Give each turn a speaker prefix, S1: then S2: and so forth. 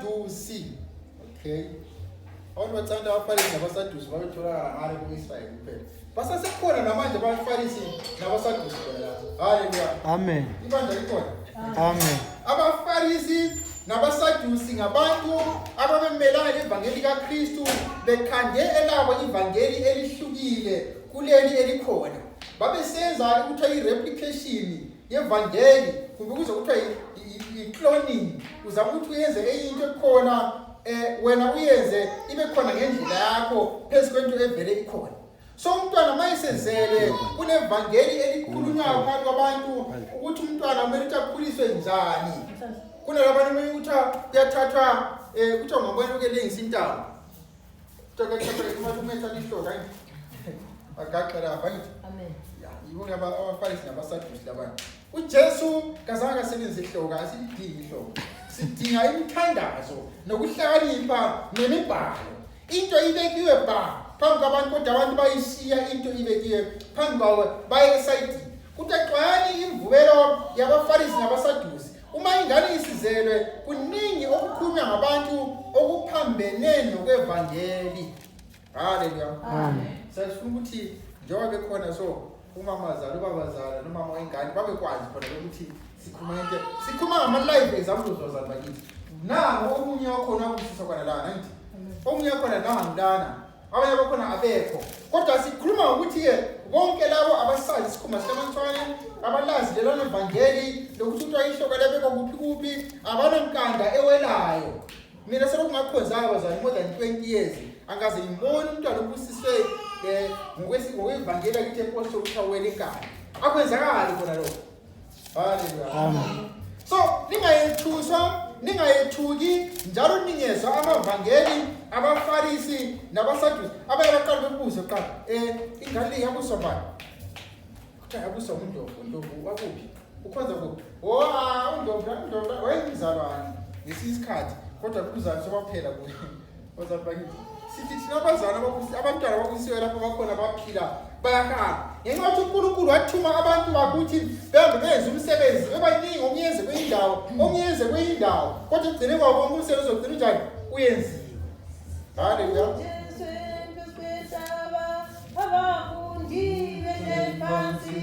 S1: nabaSadusi. Okay, abantu bacanta abaFarisi nabaSadusi babetholakala ngale ku-Israyeli kuphela. Basasekhona namanje abaFarisi nabaSadusi khona la. Haleluya.
S2: Amen.
S1: Ibandla likhona.
S2: Amen.
S1: AbaFarisi nabaSadusi ngabantu ababemelana nevangeli kaKristu, bekhande elabo ivangeli elihlukile kuleli elikhona. Babesenza ukuthiwa i-replication yevangeli, kumbe kuze kuthiwa i-cloning. Uzama ukuthi uyenze enye into ekhona, wena uyenze ibe khona ngendlela yakho phezu kwento evele ikhona. So umntwana uma esezele, kunevangeli elikhulunywayo phakathi kwabantu ukuthi umntwana kumele ukuthi akhuliswe njani. Kunalabantu omunye kuthiwa kuyathathwa, kuthiwa ungabona ukelengisa intambo, kuthiwa kuyathathwa imali, umethatha ihloka, agaxe lapha, angithi?
S3: Amen.
S1: Ya, yibona abaFarisi nabaSadusi labanye. UJesu kazange asebenzise ihloka. Asilidingi ihloka, sidinga imithandazo nokuhlakanipha nemibhalo. Into ibekiwe ba phambi kwabantu, kodwa abantu bayishiya into ibekiwe phambi kwawo, baye esayidini. Kuthi xwayani imvubelo yabaFarisi nabaSadusi. Uma ingane isizelwe, kuningi okukhulunywa ngabantu okuphambene nokwevangeli. Haleluya.
S2: Amen.
S1: Siyafuna ukuthi njengoba bekhona, so umamazala, ubabazala nomama wengane babekwazi khona ukuthi sikhuluma into, sikhuluma ngama-live examples, bazali bakithi. Nango omunye wakhona wabusiswa khona lana, angithi? Omunye wakhona nangilana, abanye bakhona abekho, kodwa sikhuluma ngokuthi-ke bonke labo abasazi isikhumba sikaMantshwane, abalazi lelona vangeli lokuthi kuthiwa ihloka labekwa kuphi kuphi, abanankanda ewelayo. Mina selokhu ngakhonzayo, bazali, more than 20 years, angaze ngibone umntwana obusiswe ngokwevangeli akithi eposto ukuthi awele inkanda. Akwenzakali khona lokho. Haleluya.
S2: Amen.
S1: So ningayethuswa, ningayethuki njalo ningezwa amavangeli abaFarisi nabaSadusi. Abanye baqala bekubuze kuqala, ingane le yabuswa bani? Kuthiwa yabuswa uNdlovu. UNdlovu wakuphi? Ukhonza kuphi? O, ah, uNdlovu, uNdlovu wayengumzalwane ngesinye isikhathi, kodwa kubuzalwane sobaphela kuye. Bazali bakithi, sithi thina abazali abantwana ababusiwe lapho bakhona baphila, bayahamba ngenxa yokuthi uNkulunkulu wathuma abantu bakuthi behambe benze umsebenzi bebaningi, omunye yenze kwenye indawo, omunye yenze kwenye indawo, kodwa ekugcineni kwawo konke umsebenzi uzogcina unjani? Uyenziwe. Haleluya.
S3: Jesu phezu kwentaba, abafundi behle phansi.